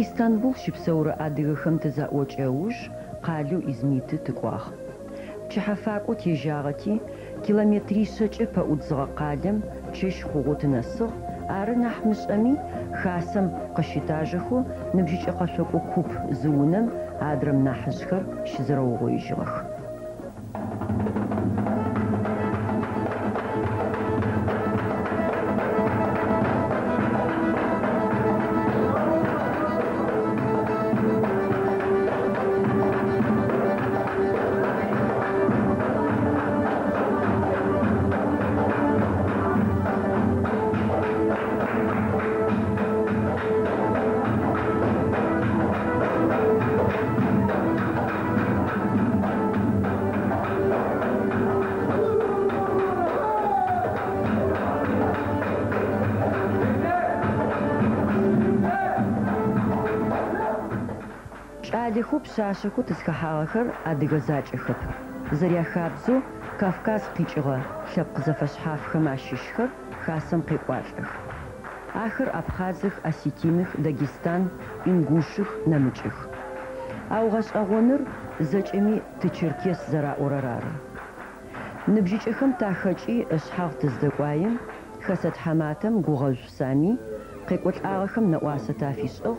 Истанбул щыпсэурэ адыгэхэм тызаӏокӏэ ыуж къалэу Измиты тыкӏуагъ. Пчыхьэ факӏоу тежьагъэти, километришъэкӏэ пэӏудзыгъэ къалэм чэщ хъугъэу тынэсыгъ, ары нахь мышӏэми, хасэм къыщытажэхэу ныбжьыкӏэ къэшъокӏо куп зы унэм, адрэм нахьыжъхэр щызэрэугъоижьыгъэх. Кӏалэхэу, пшъашъэхэу тызхэхьагъэхэр адыгэ закӏэхэп. Зэряхабзэу Кавказ къикӏыгъэ лъэпкъ зэфэшъхьафхэм ащыщхэр хасэм къекӏуалӏэх. Ахэр абхъазых, осетиных, дагестан, ингушых, нэмыкӏых. Ау гъэшӏэгъоныр зэкӏэми тычеркес зэраӏорэр ары. Ныбжьыкӏэхэм тахэкӏи ышъхьагъ тыздэкӏуаем, хэсэ тхьаматэм Гугъэжъу Сами къекӏолӏагъэхэм нэӏуасэ тафишӏыгъ,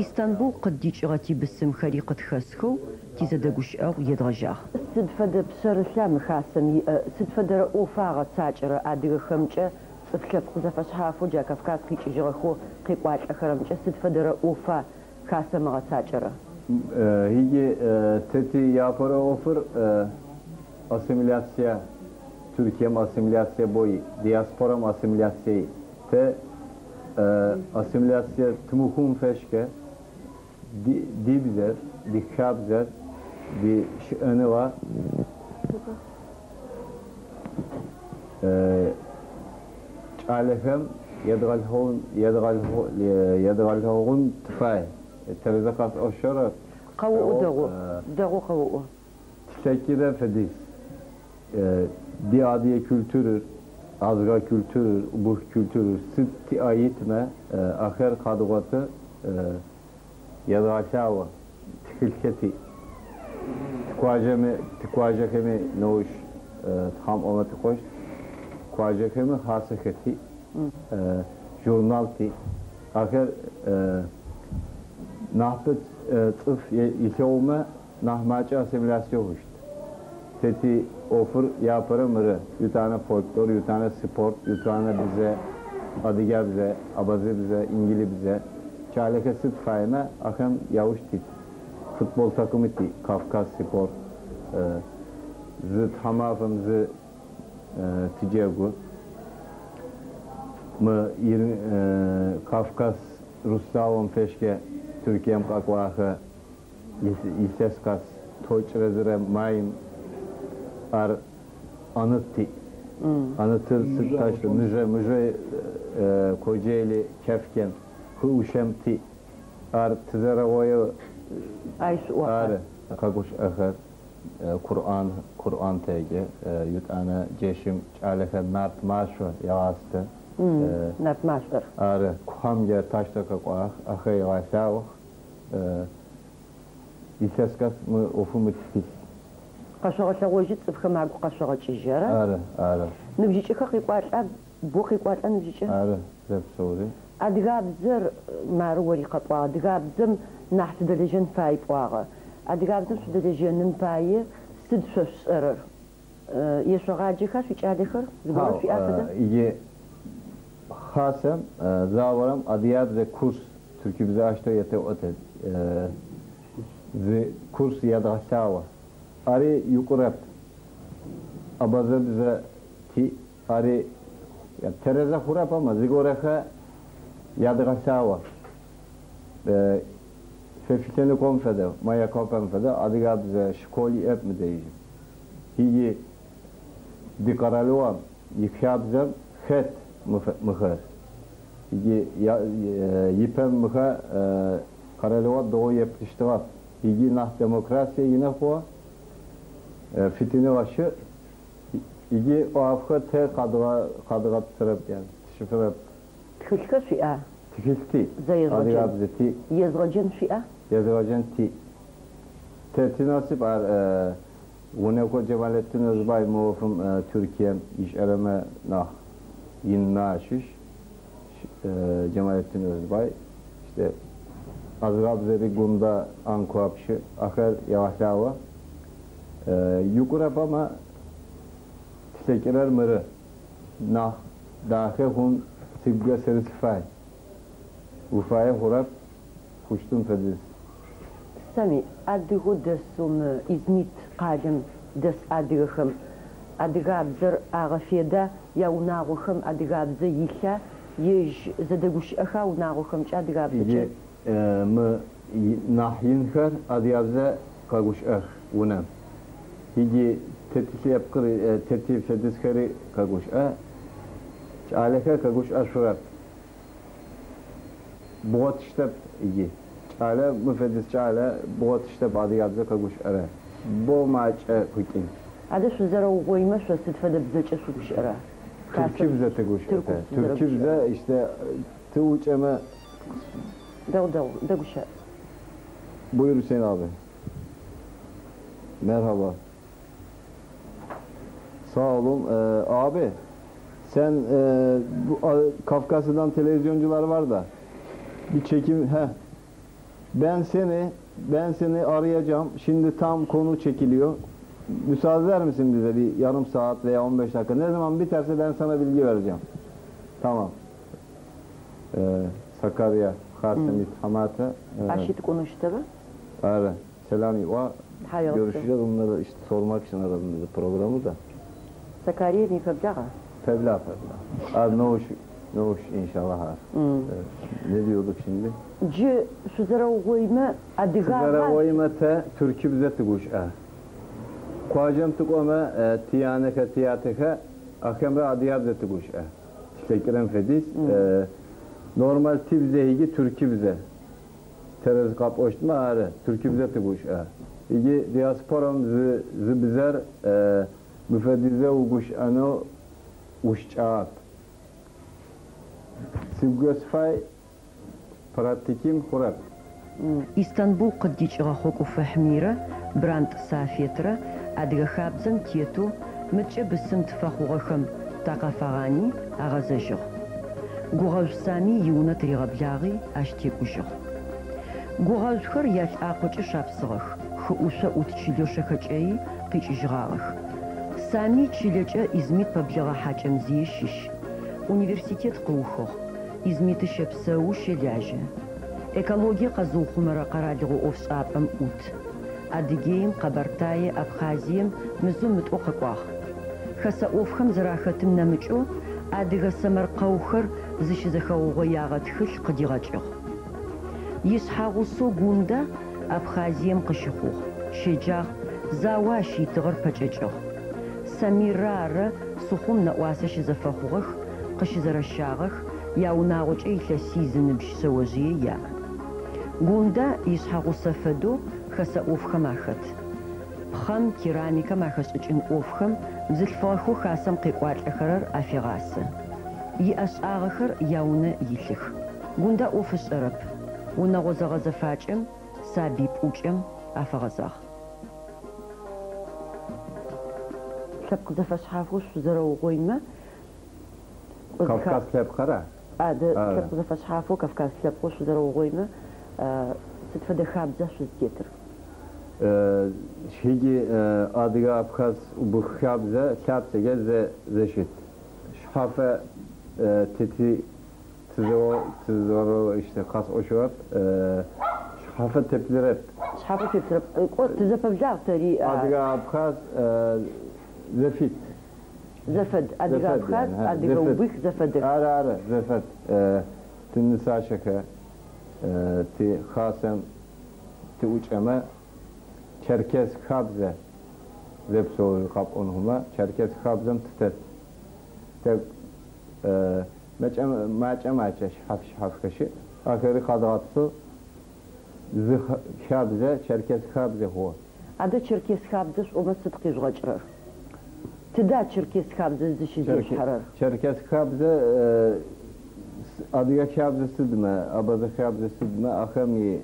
Истанбул къыддикӏыгъэ тибысымхэри къытхэсхэу тизэдэгущыӏэгъу едгъэжьагъ. Сыд фэдэ пшъэрылъа мы хасэм иӏэ, сыд фэдэрэ ӏофа агъэцакӏэрэ адыгэхэмкӏэ, цӏыф лъэпкъ зэфэшъхьафэу джа Кавказ къикӏыжьыгъэхэу къекӏуалӏэхэрэмкӏэ сыд фэдэрэ ӏофа хасэм ыгъэцакӏэрэ? Иджы тэ ти апэрэ ӏофыр ассимиляция, Türkiye'm ассимиляция бой, диаспорам ассимиляция. Тэ ассимиляция тымыхъун фэшӏкӏэ ди бзэр, ди хабзэр, ди щыӏэныгъэ кӏалэхэм едгъэлъэгъун тыфай. Тэрэзэ къэсӏошъорэп. Къэуӏу дэгъу, дэгъу къэуӏу. Тлъэкӏырэ фэдиз. Ди адыгэ культурыр, азга культурыр, убых культурыр сыд тиӏэ итмэ, ахэр къадгъоты едгъэлъагъо, тхылъхэ ти. Тикъуаджэми, тикъуаджэхэми неущ Тхьам ӏомэ тыкӏощт. Къуаджэхэми хасэхэ ти, журнал ти. Ахэр нахьпэ цӏыф илъэгъумэ нахь макӏэ ассимиляция хъущт. Тэ ти ӏофыр апэрэ мыры. Етӏанэ фольклор, етӏанэ спорт, етӏанэ бзэ, адыгабзэ, абазыбзэ, инглибзэ. Кӏалэхэр сыд фаемэ ахэм яуж тит. Футбол такымы ти, Кавказ спорт. Зы тхьамафэм зы тыджэгу. Мы Кавказ Руславым фэшӏкӏэ Türkiye'м къэкӏуагъэхэ илъэс къэс тӏокӏырэ зырэ маим ар anıt ти. Anıtır sırt taşlı, müze, müze Kocaeli, Kefken, Hıuşem ti. Ар тызэрэугъоеу Ай шъуӏуа. Ары, къэгущыӏэхэр, Курӏан, Курӏан теджэ, етӏанэ джэщым кӏалэхэр нарт машӏо егъасты. Нарт машӏор. Ары, кухьэмкӏэ таштэ къэкӏуагъэх, ахэр егъэлъагъох. Илъэс къэс мы ӏофым тыпылъ. Къэшъогъэлъэгъожьы цӏыфхэм агу къэшъогъэкӏыжьы, ара? Ары, ары. Ныбжьыкӏэхэр къекӏуалӏа, бо къекӏуалӏа ныбжьыкӏэ? Ары, зэпсэури. Адыгабзэр мары ори къэпӏуагъ, адыгабзэм нахь шъудэлэжьэн фай пӏуагъэ. Адыгабзэм шъудэлэжьэным пае сыд шъо шъушӏэрэр? Ешъогъаджэха шъуикӏалэхэр? Зыгорэ шъуиӏа фэдэ? Иджы хасэм заорэм адыгабзэ курс Türküбзэ аштэ етэӏотэ. Зы курс ядгъэлъагъо. Ари икъурэп. Абазэбзэ ти ари тэрэзэ хъурэп ама зыгорэхэ ядгъэлъагъо. Фефилъэныкъом фэдэ, Маякопэм фэдэ адыгабзэ школ иӏэп мыдэжьым. Иджы ди къэралыгъом ихабзэм хэт мыхэр. Иджы ипэм мыхэр къэралыгъо дэгъоу еплъыщтыгъэп. Иджы нахь демократие ины хъугъэ, фитыныгъэ щыӏ. Иджы ӏофхэр тэ къадгъэпсырэп, тщыфырэп. Тхылъхэр шъуиӏа? Тхылъ тиӏ. Бзэ езгъэджэн. Адыгабзэ тиӏ. Езгъэджэн шъуиӏа? Езгъэджэн тиӏ. Тэ тинасып ар Унэко Джэмалеттин Өзбай мы ӏофым Türkiye'м ишӏэрэмэ нахь инмэ ащыщ. Джэмалеттин Өзбай. İşte Адыгабзэри Гунда Анкуапшы ахэр егъэлъагъо. Икъурэп ама тлъэкӏырэр мыры. Нахь дахэ хъун сыгукӏэ сэри сыфай. Уфае хъурэп, хъущтым фэдиз. Сами, адыгэу дэсэу мы Измит къалэм дэс адыгэхэм адыгабзэр агъэфеда, яунагъохэм адыгабзэ илъа, ежь зэдэгущыӏэха унагъохэмкӏэ адыгабзэкӏэ? Иджы мы нахь инхэр адыгабзэ къэгущыӏэх унэм. Иджы тэ тилъэпкъыр, тэ тифэдизхэри къэгущыӏэ, кӏалэхэр къэгущыӏэшъурэп. Бгъотыщтэп иджы. Кӏалэ, мы фэдиз кӏалэ бгъотыщтэп адыгабзэ къэгущыӏэрэ. Бо макӏэ къикӏын. Адэ шъузэрэугъоимэ шъо сыд фэдэ бзэкӏэ шъугущыӏэра? Türkçe тыгущыӏэ. Тырку Türkçe işte тыӏукӏэмэ. Дэгъу, дэгъу, дэгущыӏэ. Buyur Hüseyin abi. Merhaba. Sağ olun. Abi sen bu Kafkasya'dan televizyoncular var da bir çekim he. Ben seni arayacağım. Şimdi tam konu çekiliyor. Müsaade eder misin bize bir yarım saat veya 15 dakika? Ne zaman biterse ben sana bilgi vereceğim. Tamam. Sakarya, Harsemit, Hamata. Ащ konuştu mı? Evet. Selam. Va. Hayır. Görüşeceğiz onları işte sormak için aradım bizi programı da. Sakarya mi peblağa? Pebla pebla. Abi ne hoş, ne hoş inşallah. Ha. Evet. Ne diyorduk şimdi? Джы шъузэрэугъоимэ адыгагъа? Шъузэрэугъоимэ тэ türkçe тыгущыӏэ. Къуаджэм тыкӏомэ тиянэхэ тиятэхэ ахэмрэ адыгабзэ тыгущыӏэ. Тлъэкӏырэм фэдиз. Normal тибзэ иги türkçe. Терез къапӏощтмэ ары türkçe тыгущыӏэ. Иги диаспорам зы бзэр мыфэдизэ угущыӏэнэу ущкӏагъэп. Сыгукӏэ сыфай практиким хъурэп. Истанбул къыдикӏыгъэ Хъокӏо Фахьмирэ, Брантӏ Сафетрэ адыгэ хабзэм тетэу мыткӏэ бысым тфэхъугъэхэм такъэфагъани агъэзэжьыгъ. Гугъэжъу Сами иунэ тыригъэблагъи ащ текӏужьыгъ. Гугъэжъухэр ялӏакъокӏэ шапсыгъэх, хы ӏушъо ӏут чылэу Шэхэкӏэи къикӏыжьыгъагъэх. Сами чылэкӏэ Измит пэблэгъэ Хьакӏэмзые щыщ. Университет къыухыгъ. Измиты щэпсэу щэлажьэ. Экологие къэзыухъумэрэ къэралыгъо ӏофшӏапӏэм ӏут. Адыгеим, Къэбэртае, Абхазием мызэу мытӏоу къэкӏуагъ. Хэсэ ӏофхэм зэрахэтым нэмыкӏэу адыгэ сэмэркъэухэр зыщызэхэугъоягъэ тхылъ къыдигъэкӏыгъ. Ишъхьэгъусэу Гунда Абхазием къыщыхъугъ. Щеджагъ, зао ащ итыгъэр пэкӏэкӏыгъ. Самирэ арэ Сухъум нэӏуасэ щызэфэхъугъэх, къыщызэрэщагъэх, яунагъокӏэ илъэсий зыныбжь шъэожъые яӏ. Гунда ишъхьэгъусэ фэдэу хэсэ ӏофхэм ахэт. Пхъэм, керамикэм ахэшӏыкӏын ӏофхэм бзылъфыгъэхэу хасэм къекӏуалӏэхэрэр афегъасэ. Иӏэшӏагъэхэр яунэ илъых. Гунда ӏоф ышӏэрэп. Унэгъо зэгъэзэфакӏэм, сабый пӏукӏэм афэгъэзагъ. Лъэпкъ зэфэшъхьафэу шъузэрэугъоимэ Кавказ лъэпкъэра? Адэ лъэпкъ зэфэшъхьафэу Кавказ лъэпкъэу шъузэрэугъоимэ сыд фэдэ хабзэ шъузтетыр? Шъхьиджи адыгэ абхаз убых хабзэ лъапсэкӏэ зэщыт. Шъхьафэ тети тызэро işte къасӏощыгъэп. Шъхьафэ теплъырэп. Шъхьафэ теплъырэп. Кӏо тызэпэблагъ тэри. Адыгэ абхаз зэфит. Зэфэд. Адыгэ абхаз, адыгэ убых зэфэдых. Ары ары зэфэд. Тинысащэхэ ти хасэм тыӏукӏэмэ Çerkez хабзэ зэпсэу къапӏон хъумэ Çerkez хабзэм тытэт. Тэ макӏэ макӏэ шъхьаф шъхьафхэщы ахэри къадгъэпсэу зы хабзэ Çerkez хабзэ хъугъэ. Адэ Çerkez хабзэ шӏомэ сыд къижъугъэкӏырэр? Тыда Çerkez хабзэ зыщызехьэрэр? Çerkez хабзэ Адыгэ хабзэ сыдмэ, абазэ хабзэ сыдмэ, ахэм и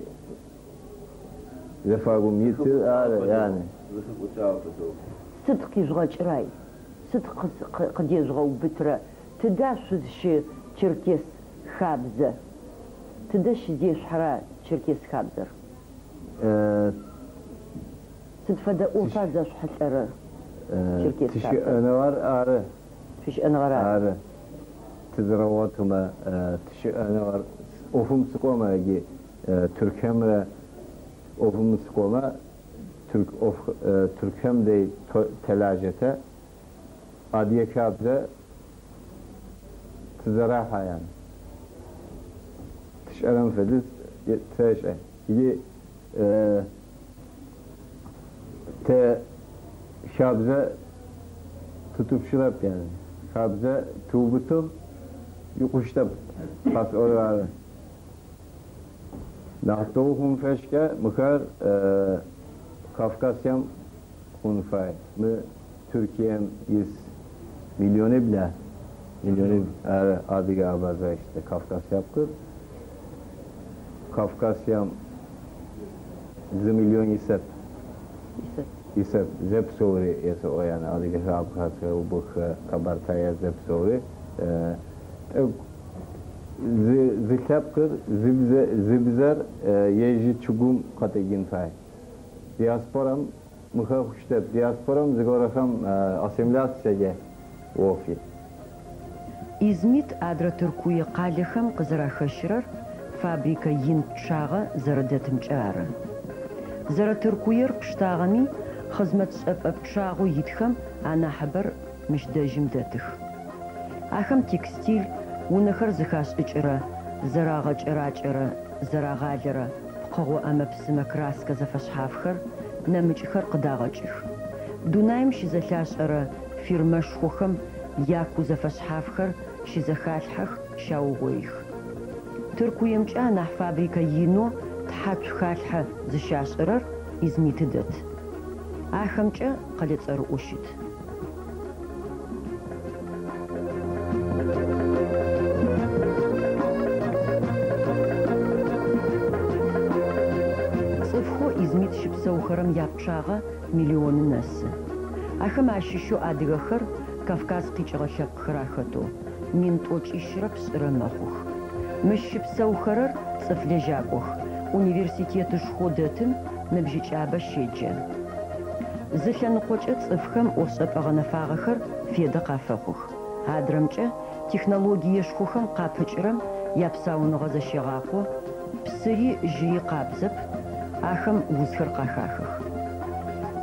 зэфагум итыр ары, yani. Сыд къижъугъэкӏырай? Сыд къыдежъугъэубытырэ? Тыда шъузщы черкес хабзэ? Тыдэ щызешъухьэрэ черкес хабзэр? Сыд фэдэ ӏофа зэшъухьылӏэрэр? Черкес хабзэр. Тыщыӏэныгъэр ары. Шъущыӏэныгъэр ары. Ары. Тызэрэгъотымэ, тыщыӏэныгъэр ӏофым сыкӏомэ, иджы Тыркуемрэ ӏофым сыкӏомэ, Тырк ӏоф Тыркуем дэй телажьэтэ адыгэ хабзэ тызэрахьэ yani. Тышӏэрэм фэдиз тэшӏэ. Иджы тэ хабзэ тытӏупщырэп yani. Хабзэ тыубытыгъ икъущтэп къасӏорэр ары. Нахь дэгъу фэшӏкӏэ мыхэр Кавказием хъун фай. Мы Türkiye'm ис milyonible milyoni ары адыгэ абаза işte Kafkas лъэпкъыр. Кавказием зы миллион исэп. Исэп. Исэп зэпсэури есэӏо yani адыгэ абхазхэ, убыхэ, къэбэртэе зэпсэури. Тӏэкӏу зы лъэпкъыр зы бзэр ежьы чӏыгум къэтегын фай. Диаспорам мыхэр хъущтэп. Диаспорам зыгорэхэм ассимиляциеге ӏофи. Измит адрэ Тыркуе къалэхэм къызэрахэщырэр фабрикэ ин пчъагъэ зэрэдэтымкӏэ ары. Зэрэ Тыркуер пштагъэми хъызмэтшӏэпӏэ пчъагъэу итхэм анахьыбэр мыщ дэжьым дэтых. Ахэм текстиль унэхэр зыхашӏыкӏырэ, зэрагъэкӏэракӏэрэ, зэрагъалэрэ пкъыгъо ӏэмэ-псымэ краскэ зэфэшъхьафхэр, нэмыкӏхэр къыдагъэкӏых. Дунаим щызэлъашӏэрэ фирмэшхохэм яку зэфэшъхьафхэр щызэхалъхьэх, щаугъоих. Тыркуемкӏэ анахь фабрикэ инэу тхьацу халъхьэ зыщашӏырэр Измиты дэт. Ахэмкӏэ къэлэ цӏэрыӏоу щыт. Цӏыфхэу Измит щыпсэухэрэм япчъагъэ миллионы нэсы. Ахэм ащыщэу адыгэхэр Кавказ къикӏыгъэ лъэпкъхэр ахэтэу 1300 мэхъух. Мыщ щыпсэухэрэр цӏыф лэжьакӏох. Университетышхо дэтым ныбжьыкӏабэ щеджэ. Зы лъэныкъокӏэ цӏыфхэм ӏофшӏэпӏэ гъэнэфагъэхэр федэ къафэхъух. Адрэмкӏэ технологиешхохэм къапыкӏырэм япсауныгъэ зэщегъакъо, псыри жьыри къабзэп, ахэм узхэр къахахых.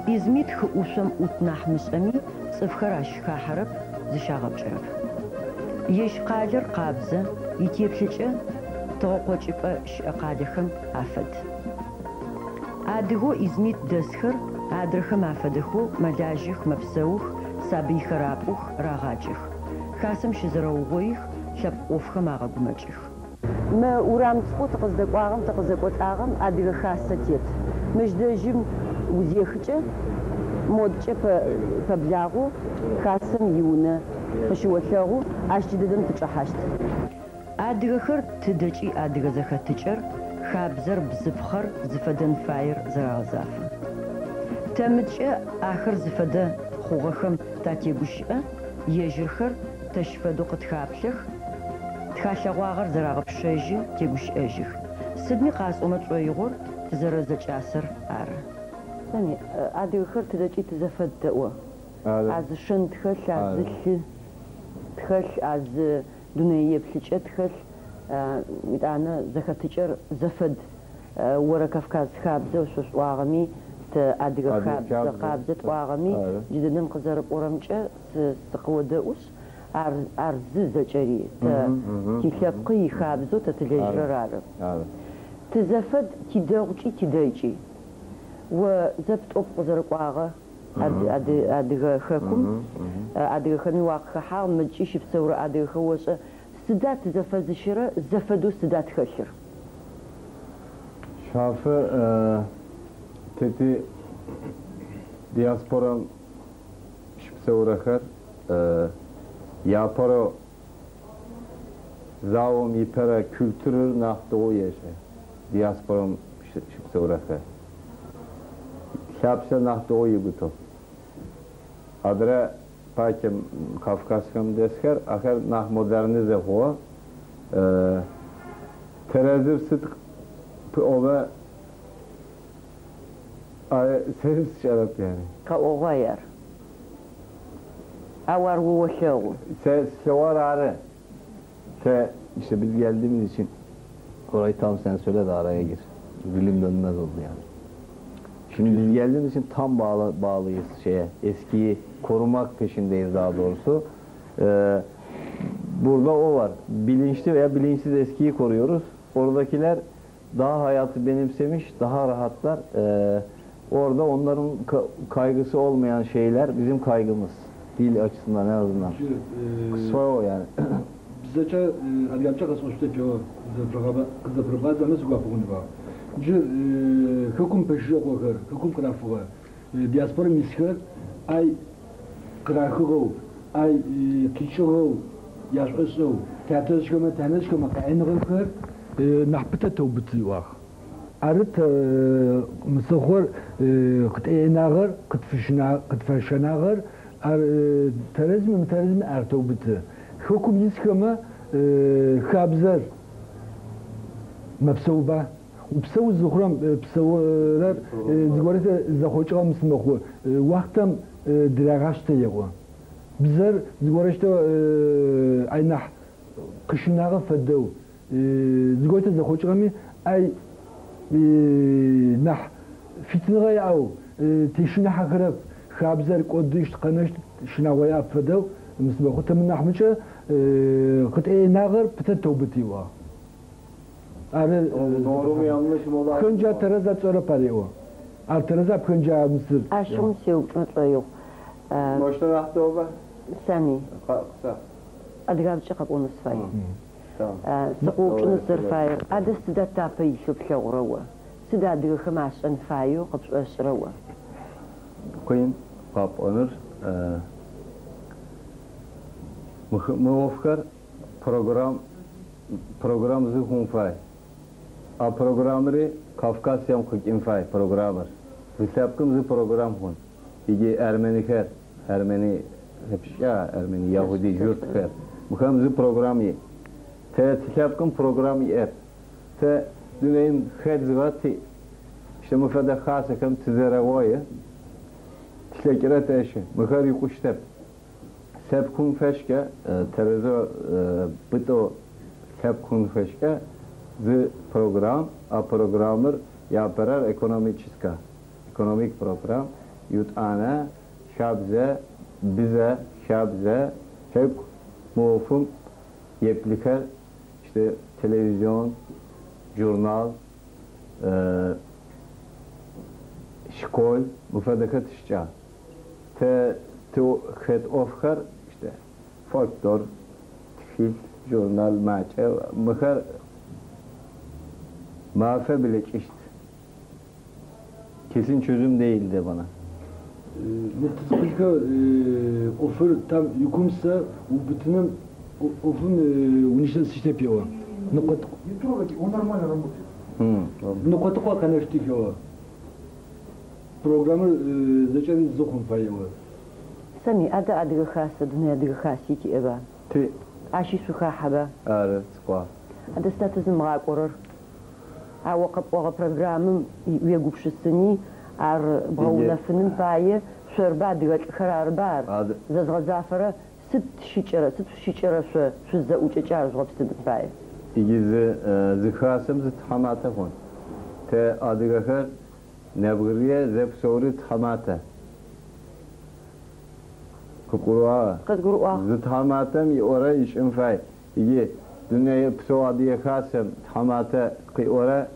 Измит хы ӏушъом ӏут нахь мышӏэми цӏыфхэр ащ хахьэрэп, зыщагъэпкӏырэп. Ежь къалэр къабзэ, итеплъыкӏэ тыгъэкъокӏыпӏэ щыӏэ къалэхэм афэд. Адыгэу Измит дэсхэр адрэхэм афэдэхэу мэлажьэх, мэпсэух, сабыйхэр апӏух, рагъаджэх. Хасэм щызэрэугъоих, лъэпкъ ӏофхэм агъэгумэкӏых. Мы урам цӏыкӏоу тыкъыздэкӏуагъэм, тыкъызэкӏолӏагъэм адыгэ хасэ тет. Мыщ дэжьым узехыкӏэ модкӏэ пэблагъэу хасэм иунэ къыщыолъэгъу, ащ джыдэдэм тычӏэхьащт. Адыгэхэр тыдэкӏи адыгэ зэхэтыкӏэр, хабзэр, бзыпхъэр зыфэдэн фаер зэрагъэзафэ. Тэмыткӏэ ахэр зыфэдэ хъугъэхэм татегущыӏэ, ежьырхэр тэщ фэдэу къытхаплъэх, тхалъэгъуагъэр зэрагъэпшэжьы, тегущыӏэжьых. Сыдми къасӏомэ шӏоигъор тызэрэзэкӏасэр ары. Сами, адыгэхэр тыдэкӏи тызэфэд тэӏо. Ары. А зы шэн тхэлъ, а зы Ары. лъы тхэлъ, а зы дунэе еплъыкӏэ тхэлъ, итӏанэ зэхэтыкӏэр зэфэд. Орэ Кавказ хабзэу шъушӏуагъэми, тэ адыгэ Адыгэ хабзэ хабзэ. къабзэ тӏуагъэми, Ары. джыдэдэм къызэрыпӏорэмкӏэ сыкъыодэӏушъ, ар зы зэкӏэри. Тэ тилъэпкъы ихабзэу тэ тылэжьырэр ары. Ары. Тызэфэд тидэгъукӏи тидэйкӏи. О зэп-тӏоп къызэрыкӏуагъэ адыгэ хэкум, адыгэхэми уакъыхэхьагъ, мыдкӏи щыпсэурэ адыгэхэр ошӏэ. Сыда тызэфэзыщэрэ зэфэдэу сыда тхэлъыр? Шафы тети диаспорам щыпсэурэхэр япэрэу Заом ипэрэ kültürür нахь дэгъоу ешӏэ. Диаспорам щыпсэурэхэр. Лъапсэр нахь дэгъоу игутыгъ. Адрэ пакем Кавказхэм дэсхэр ахэр нахь модернизе хъугъэ. Тэрэзыр сыт пыӏомэ сэри сшӏэрэп yani. Къэӏогъуай ар. Ау ар о олъэгъу. Сэ слъэгъугъэр ары. Te işte biz geldiğimiz için orayı tam sen söyle de araya gir. Dilim dönmez oldu yani. Şimdi biz geldiğimiz için tam bağlıyız şeye. Eskiyi korumak peşindeyiz daha doğrusu. Burada o var. Bilinçli veya bilinçsiz eskiyi koruyoruz. Oradakiler daha hayatı benimsemiş, daha rahatlar. Orada onların kaygısı olmayan şeyler bizim kaygımız. Dil açısından en azından. Kısa o yani. Бзэкӏэ адыгабзэкӏэ къэсӏощтэп къызэпрыгъазэмэ сыгуапыгъунба. Джы хэкум пэжыжьэкъохэр, хэкум къырафыгъэ диаспорэм исхэр ай къырахыгъэу, ай къикӏыгъэу, яшӏошӏэу, тятэжъхэмэ, тянэжъхэмэ къаӏэныгъэхэр нахь пытэ тэубыты иӏуагъ. Ары тэ мысыхъор къытӏеенагъэр, къытфэщэнагъэр, ар тэрэзми мытэрэзми ар тэубыты. Хэкум исхэмэ хабзэр мэпсэуба. Упсэу зыхъурэм псэурэр зыгорэ зэхъокӏыгъэ мысымэхъу уахътэм дырагъаштэ еӏо. Бзэр зыгорэщтэу ай нахь къыщынагъэ фэдэу зыгорэ зэхъокӏыгъэми ай нахь фитыныгъэ яӏэу тещынахьэхэрэп хабзэр кӏодыщт къэнэщт щынагъо яӏэп фэдэу мысымэхъу. Тэ мынахьмыкӏэ къытӏеенагъэр пытэ тэубыты иӏуагъ. Ары Doğru mu yanlış mı o da пхэнджа тэрэза тшӏэрэп ар еӏо. Ар тэрэза пхэнджа мысыр. Ащыгъум сеупчӏын шӏоигъу. Boşta rahat olma. Сами, Kısa. адыгабзэкӏэ къэпӏонэу сыфай. Tamam. Сыкъыупчӏынэу сызэрыфаер. Адэ сыда тапэ илъэу плъэгъурэ о? Сыда адыгэхэм ашӏэн фаеу къыпшӏошӏырэ о? Къин къэпӏоныр мы ӏофхэр программ зыхъун фай. А программри Кавкасиям къыкӏын фай программыр. Зы лъэпкъым зы программ хъун. Иджы эрменихэр, эрмени hepşa, Ermeni, Yahudi, Jurtхэр. Мыхэм зы программ иӏ. Тэ лъэпкъым программ иӏэп. Тэ дунейм хэдзыгъэ ти işte мы фэдэ хасэхэм тызэрэгъое. Тлъэкӏырэ тэщы. Мыхэр икъущтэп. Лъэпкъым фэшкӏэ тэрэзэ бытэу лъэпкъым фэшкӏэ зы программ, а программыр япэрэр экономическэ, ekonomik program. Yut'ane, şabze, bize, şabze, hep muhum yepliker, işte televizyon, jurnal, şkol, müfedekat işça. Te, te, het ofkar, işte folklor, fil, jurnal, maçe, mıhar, mafe bile çeşit. Kesin çözüm değildi bana. Нэтызкъылхэр ӏофыр там икумсэ убытыным ӏофым унищэ сыщтэп еӏо. Не трогайте, он нормально работает. Ныкъо-тыкъо къэнэщтых еӏо. Программыр зэкӏэри зыхъун фай еӏо. Сами, адэ адыгэ хасэ, дунэе адыгэ хаси тиӏэба? Ти Ащи шъухахьэба? Ары, сыкӏуагъ. Адэ сыда тызымыгъакӏорэр? А о къэпӏогъэ программым уегупшысыни, ар бгъэунэфыным пае шъорба адыгэ лӏыхэр арыба ар? Зэзгъэзафэрэ сыд щыкӏэрэ, сыд шъущыкӏэрэ шъо шъузэӏукӏэкӏэ ар жъугъэпсыным пае? Иджы зы хасэм зы тхьаматэ хъун. Тэ адыгэхэр нэбгырые зэпсэури тхьаматэ. Къыпгурыӏуагъа? Къызгурыӏуагъ. Зы тхьаматэм иӏорэ ишӏын фай. Иджы дунэе псэу адыгэ хасэм тхьаматэ къиӏорэ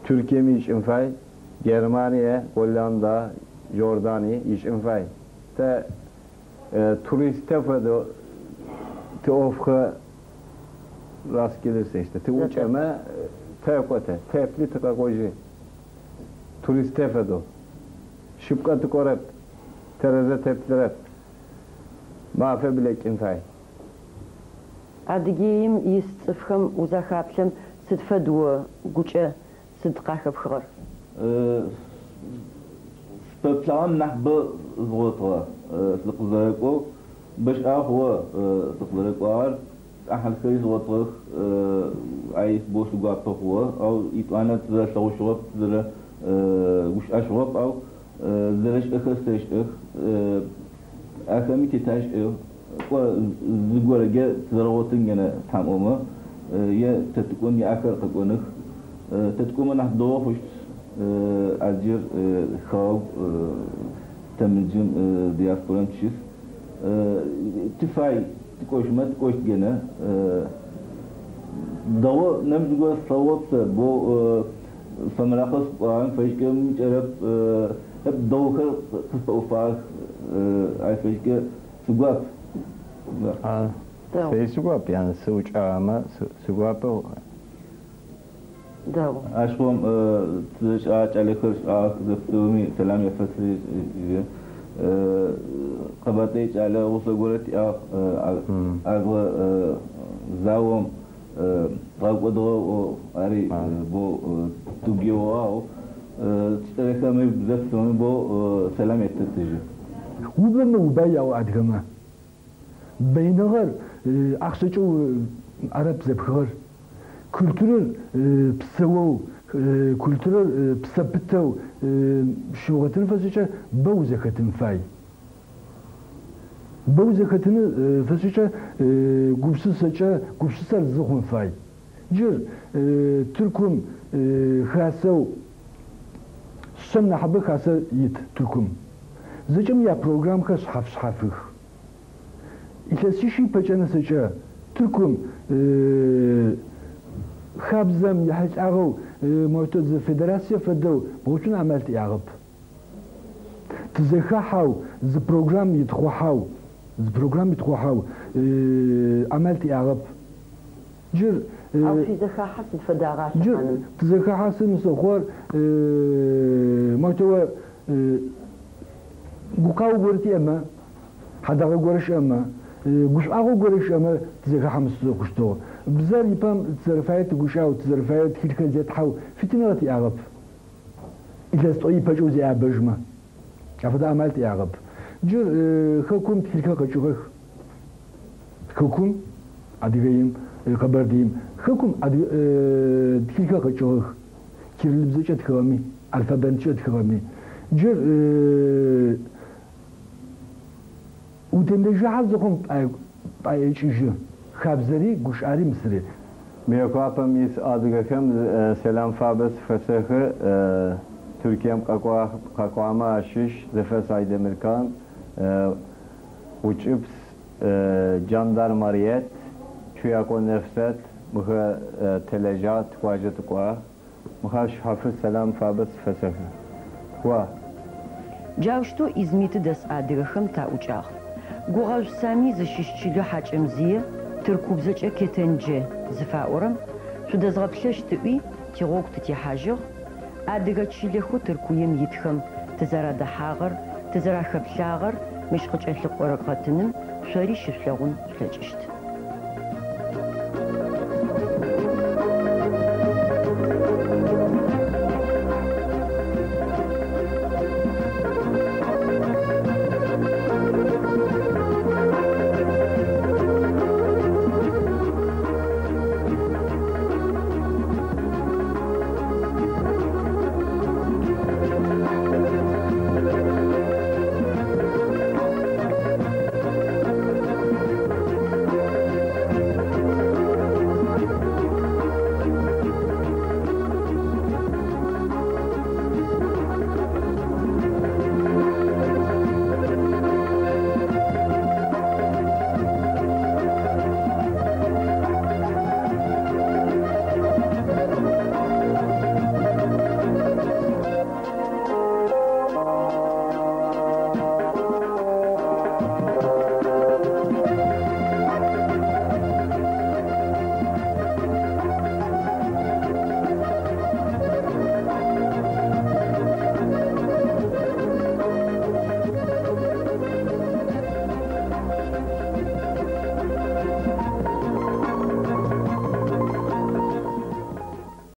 Türkiye'м ишӏын фай. Германия, Hollanda, Jordaniya ишӏын фай. Тэ turiste фэдэу ты ӏофхэ rast gelirse işte. Ты uçeme te kote, tepli tıkakoji. Turiste fedo. Şıpka tıkorep. Tereze teplirep. Mafe bile kinfay. Адыгеим ис цӏыфхэм узахаплъэм сыд фэд о гукӏэ сыд къахэпхыгъэр? Сыпэплъагъэм нахь бэ згъотыгъэ. Сыкъызэрэкӏоу бэшӏагъэ хъугъэ сыкъызэрэкӏуагъэр. Сиӏахьылхэри згъотыгъэх, ай боу сигуапэ хъугъэ. Ау итӏуанэ тызэрэлъэгъушъугъэп, тызэрэгущыӏэшъугъэп, ау зэрэщыӏэхэр сэшӏэх. Ахэми тетащ кӏо зыгорэкӏэ тызэрэгъотын генэ Тхьэм ыӏомэ, е тэ тыкӏон, е ахэр къэкӏоных. Тэ тыкӏомэ нахь дэгъу хъущт, аджыр хэгъэгу тэмыджым диаспорэм тыщыс. Тыфай тыкӏощтмэ, тыкӏощт генэ. Дэгъу нэмыкӏ зыгорэ слъэгъугъэп сэ, боу фэмэракъэу сыкӏуагъэм фэшӏкӏэ мыкӏэрэп, дэгъухэр къыспэӏуфагъэх, ай фэшӏкӏэ сыгуап. Сэри сыгуап, яны сыӏукӏагъэмэ сыгуапэу. Дэгъу. Ащыгъум тызэкӏагъэ кӏалэхэр шӏагъэх, зэпстэуми сэлам яфэсыжьы. Къэбэртэе кӏалэ гъусэ горэ тиӏагъ, азгъэ заом дгъэкӏодыгъэу ари боу тыгу еугъагъ. Тикӏалэхэми зэпстэуми боу сэлам еттыжьы. Убэмэ убай яӏо адыгэмэ. Баиныгъэр ахъщэкӏэ арэп зэпхыгъэр. Культурэр псэоу, культурэр псэ пытэу щыугъэтын фэшӏыкӏэ бэ узэхэтын фай. Бэ узэхэтын фэшӏыкӏэ гупшысэкӏэ гупшысэр зы хъун фай. Джыр Тыркум хасэу шъэм нахьыбэ хасэ ит Тыркум. Зэкӏэм япрограммхэр шъхьаф-шъхьафых. Илъэсищ ипэкӏэ нэсэкӏэ Тыркум хабзэм ехьылӏагъэу мощтэу зы федерацие фэдэу бгъуцун амал тиӏагъэп. Тызэхахьэу зы программ итхъухьэу, зы программ итхъухьэу амал тиӏагъэп. Джыр Ау шъуизэхахьэ сыд фэдагъа Джыр лъэхъаным? тызэхахьэ сымысыхъор мощтэу гукъау горэ тиӏэмэ, хьадагъэ горэ щыӏэмэ, гушӏуагъо горэ щыӏэмэ тызэхахьэ мысыхъущтыгъ. Бзэр ипэм тызэрэфаер тыгущыӏэу, тызэрэфаер тхылъхэр зетхьэу фитыныгъэ тиӏагъэп. Илъэс тӏо ипэкӏэ узеӏэбэжьмэ. Афэдэ амал тиӏагъэп. Джыр хэкум тхылъхэр къэкӏыгъэх. Хэкум, Адыгеим, Къэбэрдыим, хэкум тхылъхэр къэкӏыгъэх. Кириллыбзэкӏэ тхыгъэми, алфабеткӏэ тхыгъэми. Джыр утемлэжьыхьэ зыхъум пӏаекӏыжьы. Хабзэри, гущыӏэри мысыри. Мыекъуапэм ис адыгэхэм сэлам фабэ сыфэсэхы. Туркием къэкӏуагъэмэ ащыщ Зэфэс Айдэмыркан, Гъучӏыпс, Джандар Мариет, Чуяко Нефсет, мыхэ телэжьагъ, тикъуаджэ тыкӏуагъ. Мыхэр шъхьафы сэлам фабэ сыфэсэхы. Кӏуа. Джаущтэу Измиты дэс адыгэхэм таӏукӏагъ. Гугъэжъу Сами зыщыщ чылэу Хьакӏэмзые, тыркубзэкӏэ Кетенджэ зыфаӏорэм, шъудэзгъэплъэщт ыӏуи, тигъогу тытехьажьыгъ. Адыгэ чылэхэу Тыркуем итхэм тызэрадэхьагъэр, тызэрахэплъагъэр мыщ къыкӏэлъыкӏорэ къэтыным шъори щышъулъэгъун шъулъэкӏыщт.